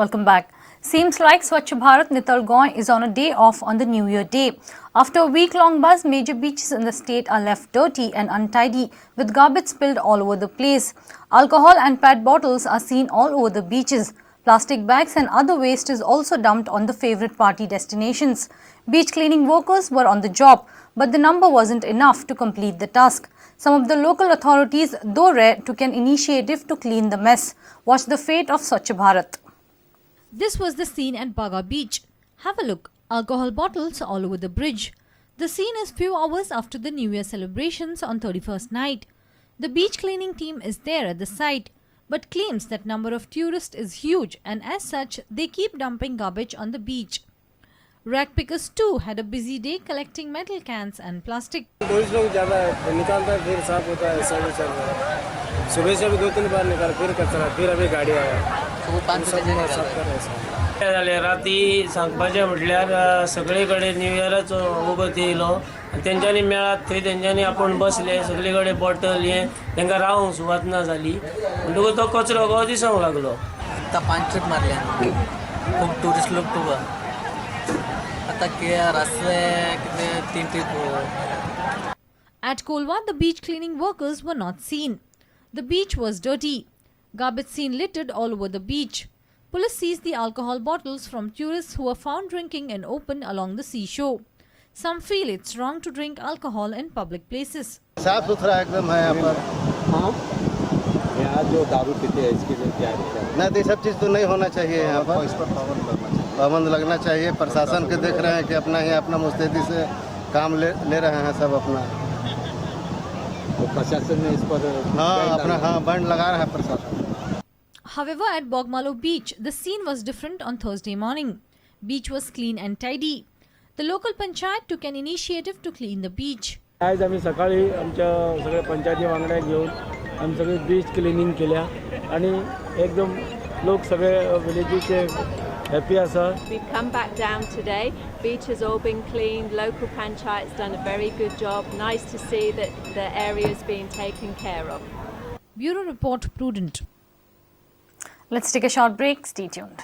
Welcome back. Seems like Swachh Bharat Nital Goa is on a day off on the New Year day. After a week-long buzz, major beaches in the state are left dirty and untidy with garbage spilled all over the place. Alcohol and PET bottles are seen all over the beaches. Plastic bags and other waste is also dumped on the favorite party destinations. Beach cleaning workers were on the job, but the number wasn't enough to complete the task. Some of the local authorities, though rare, took an initiative to clean the mess. Watch the fate of Swachh Bharat. This was the scene at Baga Beach. Have a look. Alcohol bottles all over the bridge. The scene is few hours after the New Year celebrations on 31st night. The beach cleaning team is there at the site, but claims that number of tourists is huge and as such they keep dumping garbage on the beach. Rag pickers too had a busy day collecting metal cans and plastic. Tourist लोग ज़्यादा है, निकालता है, फिर साफ होता है, ऐसा भी चल रहा है। सुबह से अभी दो तीन बार निकाल, फिर कचरा, फिर अभी गाड़ी आया, सब साफ कर रहे हैं। कितें जालें, राती सांगपाचें म्हटल्यार सगळे कडेन न्यू इयराचो वगत येयलो आनी तेंच्यांनी मेळात थंय तेंच्यांनी आपूण बसले, सगळे कडेन बॉटल हें, तेंकां रावंक सुवात ना जाली, म्हणटकूच तो कचरो कसो दिसोंक लागलो. आता पाच ट्रिप मारल्या, खूप टुरिस्ट लोक तुका. आता के रस्ते किती तीन trip. At Kolwa, the beach cleaning workers were not seen. The beach was dirty. Garbage seen littered all over the beach. Police seized the alcohol bottles from tourists who were found drinking in open along the seashore. Some feel it's wrong to drink alcohol in public places. साफ सुथरा एकदम है यहाँ पर। हाँ, यहाँ जो दारू पीते हैं, इसके लिए क्या है? नहीं तो ये सब चीज़ तो नहीं होना चाहिए यहाँ पर। इस पर पाबंद लगना चाहिए, पाबंद लगना चाहिए। प्रशासन के देख रहे हैं कि अपना ही अपना मुस्तैदी से काम ले ले रहे हैं सब अपना। तो प्रशासन ने इस पर हाँ, बैन अपना डाला। हाँ, बैंड लगा रहा है प्रशासन। However, at Bogmalo Beach, the scene was different on Thursday morning. Beach was clean and tidy. The local panchayat took an initiative to clean the beach. आयज आमी सकाळी आमच्या सगळ्या पंचायती वांगड्याक घेवन आमी सगळी बीच क्लिनींग केल्या आनी एकदम लोक सगळे विलेजीचे हॅपी आसा. We've come back down today. Beach has all been cleaned. Local panchayat's done a very good job. Nice to see that the area's being taken care of. Bureau Report, Prudent. Let's take a short break. Stay tuned.